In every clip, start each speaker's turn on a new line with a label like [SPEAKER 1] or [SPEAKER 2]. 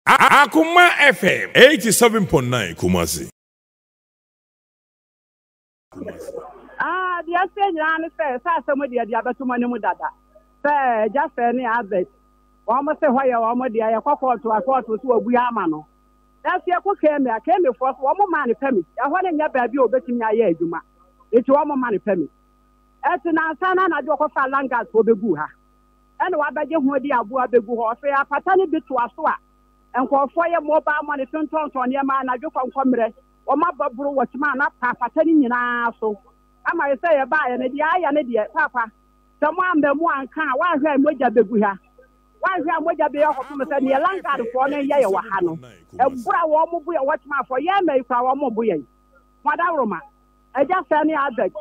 [SPEAKER 1] Akoma FM 87.9 Kumasi.
[SPEAKER 2] Ah, deɛ ɛsɛ nyinaa ne sɛ, sɛ asɛm deɛ de abɛto mo anim dada sɛ agya sɛ ne Albert wɔn se hɔ yɛ wɔn deɛ yɛkɔ kɔɔto a kɔɔto so wɔbue ama no. Nanso yɛkɔ Kemi a, Kemifoɔ so wɔn maa no pɛmi. Ɛhɔ no nyɛ baabi a wɔbɛtumi ayɛ adwuma nti wɔn ma no pɛmi. Ɛti nansa no anadwo wɔkɔfaa Langasfoɔ bɛguu ha. Ɛna wɔabɛgye ho de aboɔ abɛgu hɔ. Ɔsɛ apata no bi toa so a nkurɔfoɔ yɛ mobile money tontɔntɔn nneɛma anadwo kɔnkɔmmerɛ. Wɔn aba boro wɔ kyema na apa apata no nyinaa so ama yɛ sɛ yɛbaeɛ no deɛ ayɛ ne deɛ paapa sɛ mo amma mu anka a woanhwɛ a mogya bɛgu ha. Woanhwɛ a mogya bɛyɛ kɔpem sɛ neɛ Landguardfoɔ no yɛ yɛ wɔ ha no ɛboro a wɔn bo yɛ wɔkyemafoɔ yɛn mma yi koraa wɔn bo yɛn. Mo adaworoma Agya Sɛ ne Albert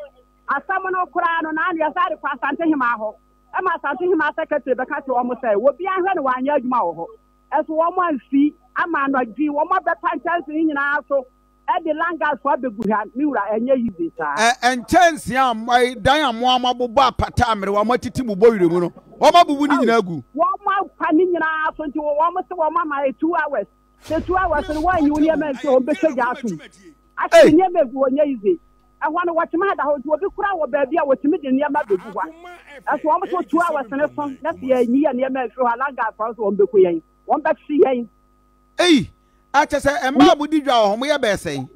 [SPEAKER 2] asɛm no koraa no naano yɛsan de kɔ Asante Hemaa hɔ ɛma Asante Hemaa secretary bɛka kyerɛ wɔn sɛ obiara nhwɛ no wanyɛ adwuma wɔ hɔ. Nso wɔn amfi ama anadwo yi wɔn abɛpa nkyɛnsee nyinaa so de langas fo abegu ha, me wura, ɛnyɛ easy saa.
[SPEAKER 3] Ɛ nkyɛnsee a mo ayi dan a mo a moabobɔ apata a mmerewa moatete mo bɔwerɛ mu no, wɔabubu ne
[SPEAKER 2] Ao,
[SPEAKER 3] nyinaa agu.
[SPEAKER 2] wɔn apa ne nyinaa so nti wɔn se wɔn ama yɛ 2 hours, sɛ 2 hours no wɔanyi wo nneɛma amfi hɔ, wɔbɛtwa gya atom.
[SPEAKER 3] Ei!
[SPEAKER 2] Ahye nneɛma agu hɔ, ɛnyɛ easy. Ɛhɔ no wɔkyema da hɔ nti obi koraa wɔ baabi a wɔtumi de nneɛma bɛgu hɔ a, ɛso wɔn so 2 hours no so na sɛ yɛanyi yɛn nneɛma amfiri hɔ a, langas fo nso wɔn bɛku yɛn, wɔn bɛhye yɛn.
[SPEAKER 3] Ei! Akyɛ sɛ mmaa a modi dwa wɔ hɔ, moyɛ bɛyɛ sɛn?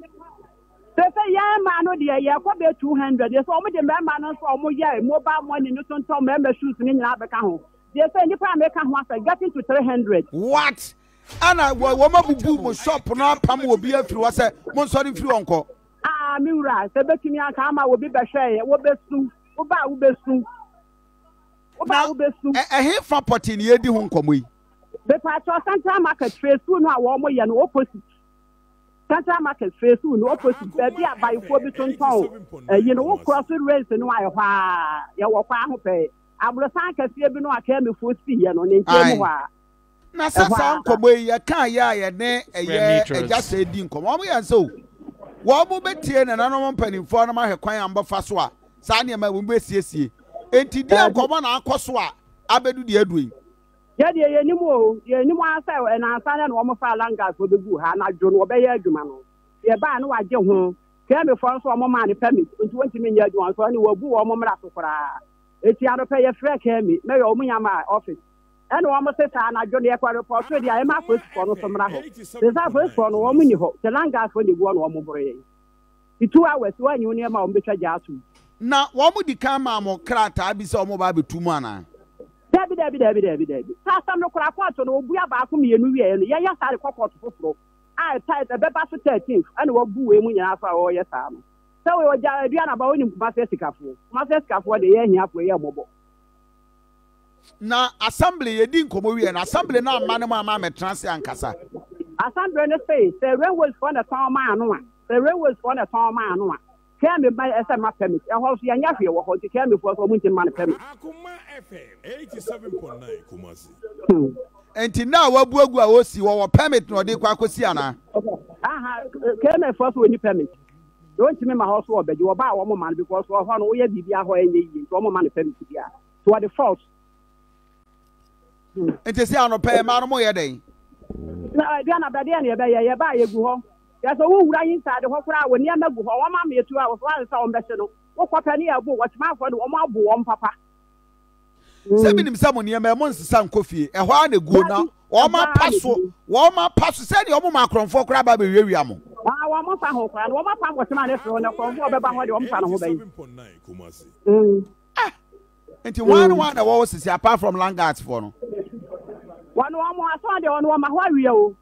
[SPEAKER 2] Sese yɛn mmaa no deɛ yɛkɔ bɛyɛ 200, deɛ sɛ wɔn de mmarima no nso a wɔn yɛ mobile money no tontɔn mmarima shoes no nyinaa bɛka ho, deɛ sɛ nnipa a meka ho asɛ getting to 300.
[SPEAKER 3] What? Ɛna wɔn abubu mo shop no apam obi afiri hɔ sɛ monsɔre mfiri hɔ nkɔ.
[SPEAKER 2] Ah, me wura, sɛ ebetumi anka ama obi bɛhwɛɛ, wobesu. Woba a wobesu. Woba a wobesu.
[SPEAKER 3] Na ɛhefa pɔtee na yɛredi ho nkɔmmɔ yi?
[SPEAKER 2] Mepaakyɛw, Central Market phase two no a wɔyɛ no opposite. Central Market phase two no opposite, baabi a bayifoɔ bi tontɔn ayi no, wo cross rails no a ɛhɔ a, yɛwɔ kwan ho pɛɛ. Aborosan kɛseɛ bi no a Kemifoɔ siiɛ no, ne nkyɛn mu hɔ a.
[SPEAKER 3] Na sɛ saa nkɔmmɔ yi yɛkaa yɛ a yɛne ɛyɛ agya sɛ di nkɔmmɔ, wɔn yɛn sɛ o, wɔn bɛtie nananom mpanimfoɔ no ahwɛ kwan a wɔbɛfa so a saa nneɛma wɔn bɛsiesie. Enti deɛ nkɔmmɔ na akɔ so a abɛdu deɛ aduru yi.
[SPEAKER 2] Yɛ deɛ yɛnim o, deɛ yɛnim ara sɛ nnansa no na wɔfaa Langas wɔbɛguu ha, anadwo no wɔbɛyɛ adwuma no, yɛbaa no wɔagye ho, Kemifoɔ nso wɔn maa no permit nti wɔntumi nyɛ adwuma nso ɛne wɔabu wɔn mmara so koraa. Enti anɔpɛ yɛfrɛɛ Kemi, mɛyɛ wɔn nya maa office. Ɛna wɔn se saa anadwo no yɛkɔ repɔto deɛ a ɛma apolisifoɔ no nso mmra hɔ. Te sɛ apolisifoɔ no wɔn nni hɔ, te Langasfoɔ na egu hɔ na wɔn boro yɛn. Te 2 hours wɔanyi wo nneɛma a wɔn bɛtwa gya atom.
[SPEAKER 3] Na wɔn di kan maa mo krataa bi sɛ wɔn reba abɛtu mo anaa?
[SPEAKER 2] Dabi dabi dabi dabi dabi. Sɛ asɛm no koraa kɔɔto no wɔbua baako mmienu wieɛ no yɛyɛ saa de kɔ kɔɔto foforɔ a ɛta ɛbɛba so 13th ɛna wɔabu wei mu nyinaa so a wɔreyɛ saa no. Sɛ wɔgya aduane aba wonim Kumasi asikafoɔ. Kumasi asikafoɔ deɛ yɛn ahiafoɔ yɛ mmɔbɔ.
[SPEAKER 3] Na assembly yɛdi nkɔmmɔ wieɛ no, assembly no amma ne mo amma ammɛtena ase ankasa.
[SPEAKER 2] Assembly no se sɛ railways foɔ na ɛtɔn maa no a, sɛ railways foɔ na ɛtɔn maa no a, Kemi ma ɛsɛ ma permit. Ɛhɔ nso yɛnyɛ hwee wɔ hɔ nti Kemi foɔ nso wɔn nti mma no permit.
[SPEAKER 1] Akoma FM 87.9 Kumasi.
[SPEAKER 3] Nti nna a wabu agu a ɔsi wɔwɔ permit na ɔde kɔ akɔsi anaa?
[SPEAKER 2] Aha, Kemi foɔ so wɔnni permit. Na wɔntumi ma hɔ so wɔbɛgye, wɔba a wɔn ma no because wɔ hɔ no woyɛ biribi a hɔ ɛnyɛ yie nti wɔn ma no permit biara. Nti wɔde force.
[SPEAKER 3] Nti sɛ anɔpɛ yɛ mmaa no mo yɛ dɛn?
[SPEAKER 2] Na aduane abɛdeɛ na yɛbɛyɛ, yɛba a yɛgu hɔ. Yɛ sɛ wo wura inside hɔ koraa wɔ nneɛma gu hɔ, wɔn ama yɛ 2 hours, wɔn ansa wɔn bɛhye no. Wokɔ pɛ ne yɛbo, wɔkyemafoɔ de wɔn abo wɔn papa.
[SPEAKER 3] Sɛ menim sɛ mo nneɛma mo nsesa nkɔ fie, ɛhɔ ara na eguo na
[SPEAKER 2] Dabi,
[SPEAKER 3] wɔn
[SPEAKER 2] ɛhɔ ara
[SPEAKER 3] apa
[SPEAKER 2] na
[SPEAKER 3] so,
[SPEAKER 2] eguo.
[SPEAKER 3] wɔn apa so sɛdeɛ wɔn ma akorɔmfoɔ koraa ba abɛwiawia mo.
[SPEAKER 2] Ah, wɔn mfa ho koraa no, wɔn apam wɔkyema ne firi hɔ na korɔmfoɔ bɛba hɔ deɛ wɔn mfa ne ho bɛyi.
[SPEAKER 1] 87.9 Kumasi.
[SPEAKER 3] Ah, nti wɔn ne wɔn na ɛwɔ hɔ sisi apart from landguards foɔ no.
[SPEAKER 2] Wɔn wɔn asɔn deɛ wɔn wɔn ma hɔ awia o.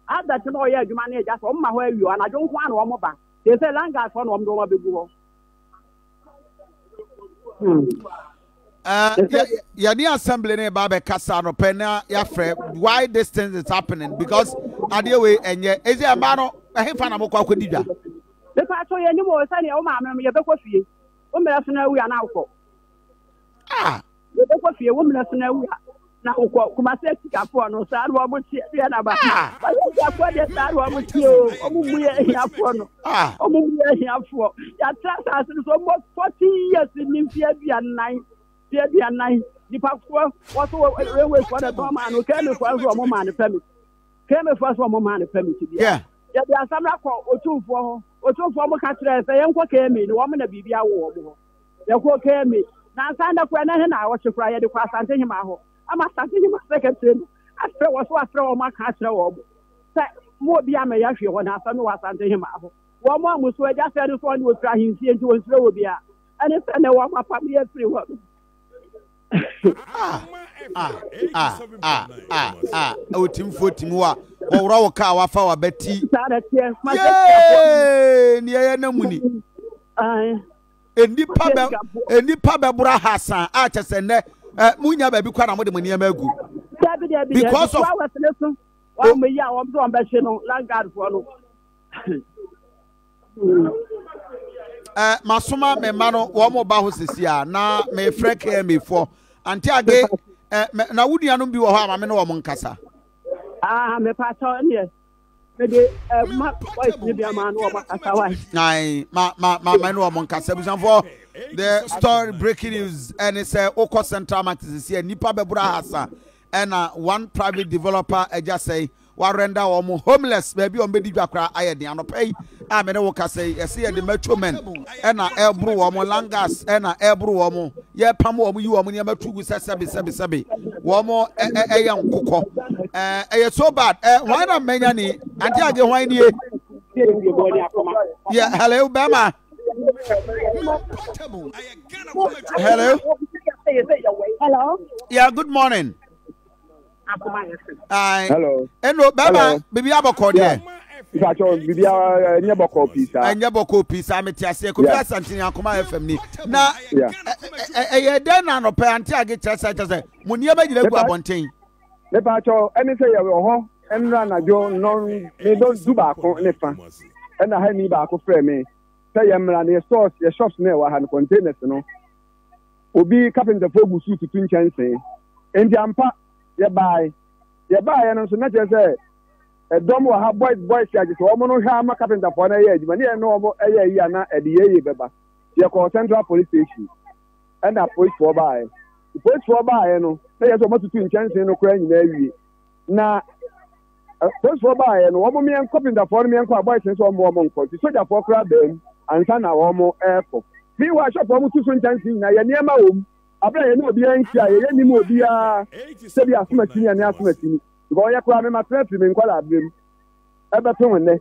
[SPEAKER 2] Albert na ɔyɛ adwuma ne agya sɛ wɔn ma hɔ awia o, anadwo nko ara na wɔn ba. Te sɛ landguards foɔ na wɔn de wɔn abɛgu hɔ.
[SPEAKER 3] Uh, yɛne assembly ne ba bɛkasa anɔpɛ na yɛafrɛ why this thing is happening because adeɛ wei ɛnyɛ ɛsɛ ɛma no ɛhefa na mokɔ akɔdi dwa.
[SPEAKER 2] Mepa so yɛnim o sɛdeɛ wo maame no yɛbɛkɔ fie. Wo mmerɛ so na awu a na wokɔ.
[SPEAKER 3] Ah.
[SPEAKER 2] Yɛbɛkɔ fie, wo mmerɛ so na awu a na wokɔ. Kumasi asikafoɔ no saa na wɔn teɛ deɛ na ba.
[SPEAKER 3] Ah.
[SPEAKER 2] Wɔyɛ ahiafoɔ deɛ saa na wɔn teɛ o. Wɔn mu yɛ ahiafoɔ no.
[SPEAKER 3] Ah.
[SPEAKER 2] Wɔn mu yɛ ahiafoɔ. Yɛatra asase no so almost 40 years ni mfeɛ 40. Mfeɛ 40. Nipafoɔ wɔso railway foɔ na ɛtɔn maa no. Kɛmifoɔ nso wɔn maa no permit. KMA foɔ sɛ wɔn maa no permit bi a. Yɛde asɛm no akɔ otumfoɔ hɔ. Otumfoɔ mo ka kyerɛɛ sɛ yɛnkɔ KMA no wɔn na biribi awo wɔn hɔ. Yɛkɔɔ KMA. Nansa nnɛ koraa na he na awɔtwe koraa yɛde kɔ Asante Hemaa hɔ. Ama Asante Hemaa secretary no afrɛ wɔ so afrɛ wɔn aka akyerɛ wɔn sɛ mo obi amɛyɛ hwee hɔ na asɛm no wɔ Asante Hemaa hɔ. Wɔn a mo so agya sɛ no so ɔne ofiri ahemfie nti wɔnsuro wɔ biara. Ɛne sɛ nɛ wɔn apam yɛ firi hɔ no.
[SPEAKER 3] Ah, ah, ah, ah, ah, ah. Otimfoɔ tim hɔ a wɔworɔ wo kaa wafa wabati. Yee, neɛ yɛ na mu ni. Nnipa bɛ nnipa bɛboro ahasa a kyɛ sɛ nnɛ ɛ munya baabi kɔ na mo de mo nneɛma agu. Because of.
[SPEAKER 2] Wɔn mo yi a wɔn sɛ wɔn bɛhye no landguard foɔ no.
[SPEAKER 3] Eh, masoma me mma no wɔn mo ba hɔ sisi a na mefrɛ KMA foɔ ante age eh, na wo nuanom bi wɔ hɔ a ma me ne wɔn nkasa.
[SPEAKER 2] Ah, mepa kyɛw neɛ mede eh, ma boys ne bi ama ne wɔn akasa wa.
[SPEAKER 3] Ayi, ma ma ma ma ne wɔn nkasa abusuafoɔ the story breaking news ɛne sɛ wokɔ central market sisi a nipa bɛboro ahasa ɛna one private developer agya sɛe Wɔarɛnda wɔn homeless, baabi a wɔbɛdi dwa koraa ayɛ den. Anɔpa yi a me ne wo kasa yi, yɛse yɛde macho men ɛna ɛreboro wɔn, langas ɛna ɛreboro wɔn, yɛrepam wɔn, yi wɔn nneɛma tu gu sɛ sɛbe sɛbe sɛbe wɔn ɛyɛ nkokɔ. Ɛyɛ so bad. Hwan na mmɛnya ni? Ante age hwan nie? Yeah, hello, bɛma. Hello.
[SPEAKER 2] Hello.
[SPEAKER 3] Yeah, good morning.
[SPEAKER 4] Hello.
[SPEAKER 3] Ɛno bɛrima bibi abɔkɔ deɛ.
[SPEAKER 4] Ìfàtsọ̀ bibi ɛnyɛ bɔkɔ pii saa.
[SPEAKER 3] Ɛnyɛ bɔkɔ pii saa mi ti aseɛ kofi asantene akoma FM ni na ɛyɛ dɛn na anɔpɛ ante age kyerɛ sɛ kyerɛ sɛ mo nneɛma nyina gu abɔnten.
[SPEAKER 4] Mepatwɔ ɛne sɛ yɛwɔ hɔ nnora anadwo nnɔn ne dɔ du baako ne fa ɛna ha ni baako frɛ me sɛ yɛ mmra ne yɛ stores yɛ shops na ɛwɔ ha no containers no obi kapentafoɔ gu so tutu nkyɛnsee. Enti ampa, yɛbae. Yɛbaeɛ no nso, na kyerɛ sɛ ɛdɔm wɔ ha, boys boys a kyerɛ sɛ wɔn no hwɛ ama kapentafoɔ no yɛ adwuma. Ne yɛn ne wɔn yɛ ayi a na ɛde yɛyɛ bɛba. Yɛkɔɔ Central Police Station, ɛna polisifoɔ baeɛ. Polisifoɔ baeɛ no, na yɛ sɛ wɔatutu nkyɛnsee no koraa nyinaa awie. Na Polisifoɔ baeɛ no, wɔn mmiɛnkɔ, pintafoɔ no mmiɛnkɔ a boys no sɛ wɔn wɔn nkɔ, nti sogyafoɔ koraa baa mu ansa na wɔn rekɔ. Meanwhile, shop a wɔn tu so nkyɛnse nyinaa, yɛ nneɛma wɔ mu. Abere a yɛne obiara nhyia, yɛyɛ nim obiara sɛ bi asomasini anaa asomasini. Because ɔyɛ koraa me matena firi me nkwadaa berɛ mu ɛbɛpem nnɛ.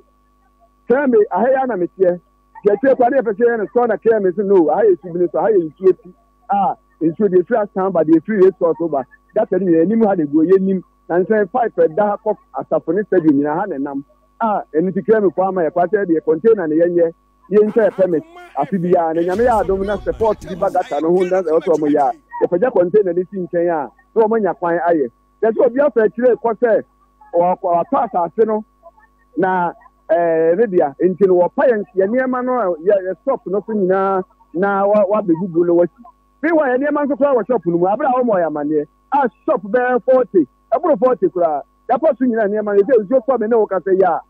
[SPEAKER 4] Sɛ me, aha yi ara na meteɛ. Nti akyire koraa ne yɛpɛ sɛ yɛyɛ no sɔ na KMA sɛ no, aha yɛ subene so, aha yɛ nsuo ti a nsuo deɛ ɛfiri asan ba, deɛ ɛfiri race course ba, gata no nyinaa anim ha na ɛguo, yɛnim. Nansa yi pipe a ɛda ha kɔ asafo ne stadium nyinaa ha na ɛnam a ɛno nti Kremifo ama yɛ kwan sɛ yɛdeɛ container na yɛnyɛ na yɛntwa yɛ permit afe biara na Nyame yɛ adom na sɛ port bi ba gata no ho na ɛwɔ sɛ wɔn yɛ a yɛpagya container no si nkyɛn a na wɔn anya kwan ayɛ. Kyerɛ sɛ obi afa akyire rekɔ sɛ watɔ asase no na ɛɛ ne dea nti no wɔpa yɛn yɛn nneɛma no a yɛ yɛ shop no so nyinaa na wabɛbubu no wasi. Meanwhile yɛn nneɛma nso koraa wɔ shop no mu abere a wɔn yɛ amaneɛ. a shop bɛyɛ 40, ɛboro 40 koraa, yɛakɔ so nyinaa nneɛma no, ɛsɛ nsuo tɔ me ne wo kasa yi a,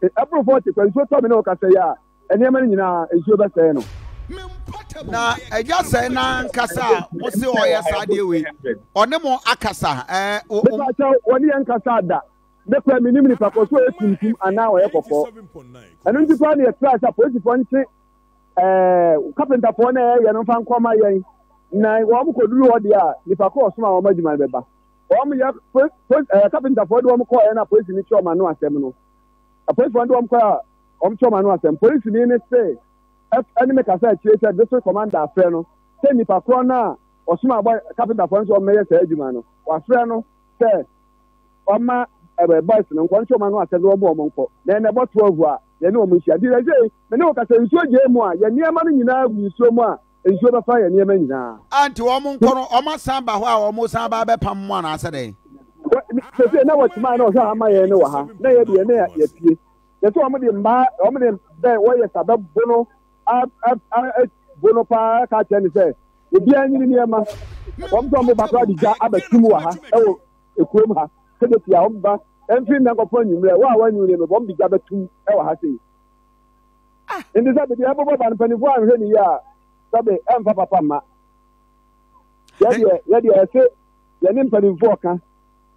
[SPEAKER 4] ɛboro 40 koraa, nsuo tɔ me ne wo kasa yi a, nneɛma no nyinaa nsuo bɛsɛe no.
[SPEAKER 3] Na agya sɛe n'ankasa a mo se ɔyɛ saa adeɛ wei, ɔne mo akasa ɛɛ.
[SPEAKER 4] Mepa kyɛw, wɔne yɛn nkasa da. Me koraa menim nipa kɔ so ɔyɛ tuntum anaa ɔyɛ kɔkɔɔ. Ɛno nti koraa na yɛtrae sɛ apolisifoɔ nkye ɛɛ kapentafoɔ na ɛyɛ no mfa nkɔma yɛn na wɔn kɔduru hɔ deɛ a nipa kɔ ɔsom a wɔn adwuma no bɛba wɔn yɛ pos ɛɛ kapentafoɔ de wɔn kɔɔ yɛ na polisi ni kyerɛ wɔn ano asɛm no apolisifoɔ de wɔn kɔɔ a wɔn kyerɛ wɔn ano asɛm polisi ni ne se ɛne me kasa akyire sɛ district commander afrɛ no sɛ nipa korɔ no a ɔsom abɔ kapentafoɔ nso wɔn mɛyɛ saa adwuma no wafrɛ no sɛ ɔma ɛɛ boys no nkɔ nkyɛ wɔn ano asɛm na wɔn wɔn nkɔ na ɛna ɛbɔ 12 a yɛne wɔn nhyia nti sɛ Me ne wo kasa, nsuo gyee mu a, yɛn nneɛma no nyinaa gu nsuo mu a, nsuo bɛfa yɛn nneɛma nyinaa.
[SPEAKER 3] A nti wɔn nkɔ no, wɔn asan ba hɔ a wɔn san ba abɛpam mo anaasɛ dɛn?
[SPEAKER 4] Sese na wɔtuma na ɔhwɛ ha ma yɛn no wɔ ha, na yɛ deɛ na yɛpie. Yɛsɛ wɔn de mmaa, wɔn de bɛ wɔyɛ sa bɛbo no, a a a bo no paa ka kyerɛ ne sɛ obiara nyini nneɛma. Wɔn sɛ wɔn ba koraa de gya abɛtum wɔ ha ɛwɔ ekurom ha sɛdeɛ tia wɔn ba ɛmfiri nnɛ nkɔpɔ anwummerɛ wɔn a wɔanyi nneɛma wɔn de gya bɛtum ɛwɔ ha sei. Nti sɛ biribi ɛbobɔ ba no mpanimfoɔ anhwɛ ne yie a sɛbe ɛmfa papa mma. Yɛdeɛ yɛdeɛ ɛse yɛne mpanimfoɔ ka.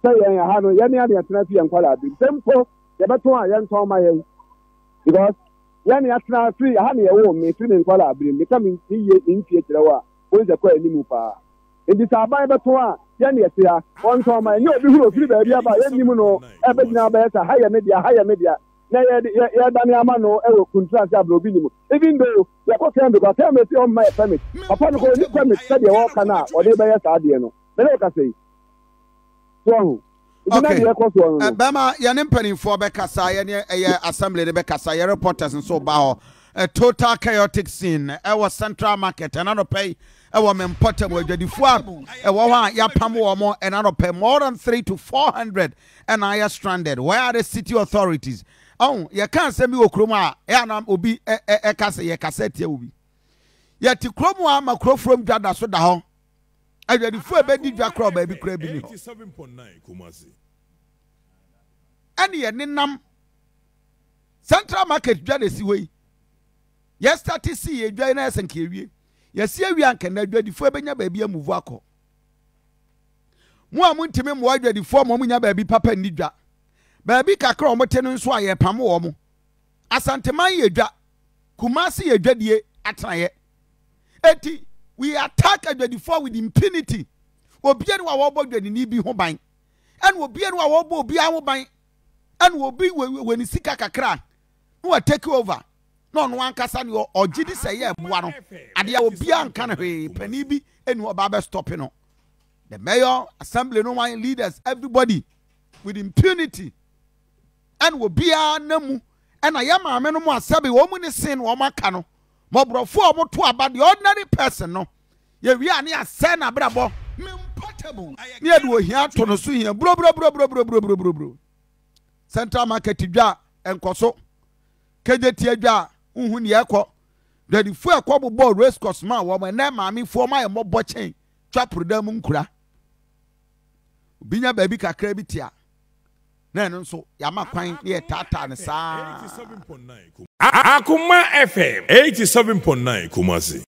[SPEAKER 4] Sɛ yɛn ɛha no yɛne ade yɛtena fi yɛn nkwadaa bi sɛ mpo yɛbɛtɔn a yɛntɔn ma yɛn because yɛne atena firi ɛha ne yɛwoo me firi me nkwadaa bere meka me yie me mfie kyerɛ wo a wohu sɛ kɔ anim paa nti sɛ aban bɛtɔn a yɛne yɛte ha wɔntɔn ma ɛnyɛ obi hunu ofiri baabi aba yɛnnim no ɛbɛgyina bɛyɛ sɛ ha yɛ me dea ha yɛ me dea na yɛdane ama no wɔ kuntura ase abere obi nim even though yɛkɔ kɛmbe kɔ kɛmbe sɛ ɔmma yɛ permit papa no kɔ ɔni permit sɛdeɛ wɔka no a ɔde bɛyɛ saa adeɛ no mene wo kasa yi so ɔho nti na deɛ ɛkɔ soɔ no no
[SPEAKER 3] bɛma yɛne mpanimfoɔ bɛkasa yɛne ɛyɛ assembly no bɛkasa yɛ reporters nso ba hɔ a total chaotic scene ɛwɔ central market ɛna nɔpɛ yi ɛwɔ me mpɔtam adwadifoɔ a ɛwɔ hɔ a yɛapam wɔn ɛna nɔpɛ more than 3 to 400 ɛna ayɛ stranded where are the city authorities ɔn yɛka asɛm bi wɔ kurom a ɛyɛ anam obi ɛka sɛ yɛkasa tia obi yɛte kurom a ma kuro furom dwa da so da hɔ adwadifoɔ a ɛbɛdi dwa koraa baabi koraa bi ni hɔ ɛne yɛnenam central market dwa na esi hɔ yi yɛstate si yɛ dwa yi na yɛsɛ nka yɛwie yɛsi awie anka na adwadifoɔ bɛnya baabi amuvu akɔ Mo a montumi mmoa adwadifoɔ ma wɔnya baabi papa nni dwa. Baabi kakra a wɔte no nso a yɛrepamo wɔn. Asanteman yɛ dwa. Kumasi yɛ dwadie atenaeɛ. Enti we attack adwadifoɔ with impunity. Obia ni hɔ a wɔbɔ dwadini bi ho ban. Ɛna obia ni hɔ a wɔbɔ obiara ho ban. Ɛna obi wɔ ne sika kakra na wa take over. Na ɔno ankasa ne ɔgye di sɛ yɛ ɛboa no. Adeɛ a obiara nka no hwee. Panin bi ɛni hɔ ɔba abɛ stop no. The mayor, assembly no one leaders, everybody with impunity. Ɛna obiara na mu ɛna yɛ maame no mu asɛbe wɔn mu ne sen wɔn aka no. Mɔborɔfo a wɔn to aba the ordinary person no. Yɛwie a ne asɛ na abrabɔ. Ne yɛde ohia ato no so hia buroburoburoburoburoburoburo. Central market dwa nkɔso. Kegyetia dwa nhu nea ɛkɔ. Dwadifo ɛkɔ bobɔ race course ma wɔn ɛnɛ maamefoɔ ma yɛ mmɔbɔ kyɛn. twa porodan mu nkura. Obi nya baabi kakra bi te a, na ɛno nso yɛama kwan na yɛtaataa no saa.
[SPEAKER 1] Akoma FM 87.9 Kumasi.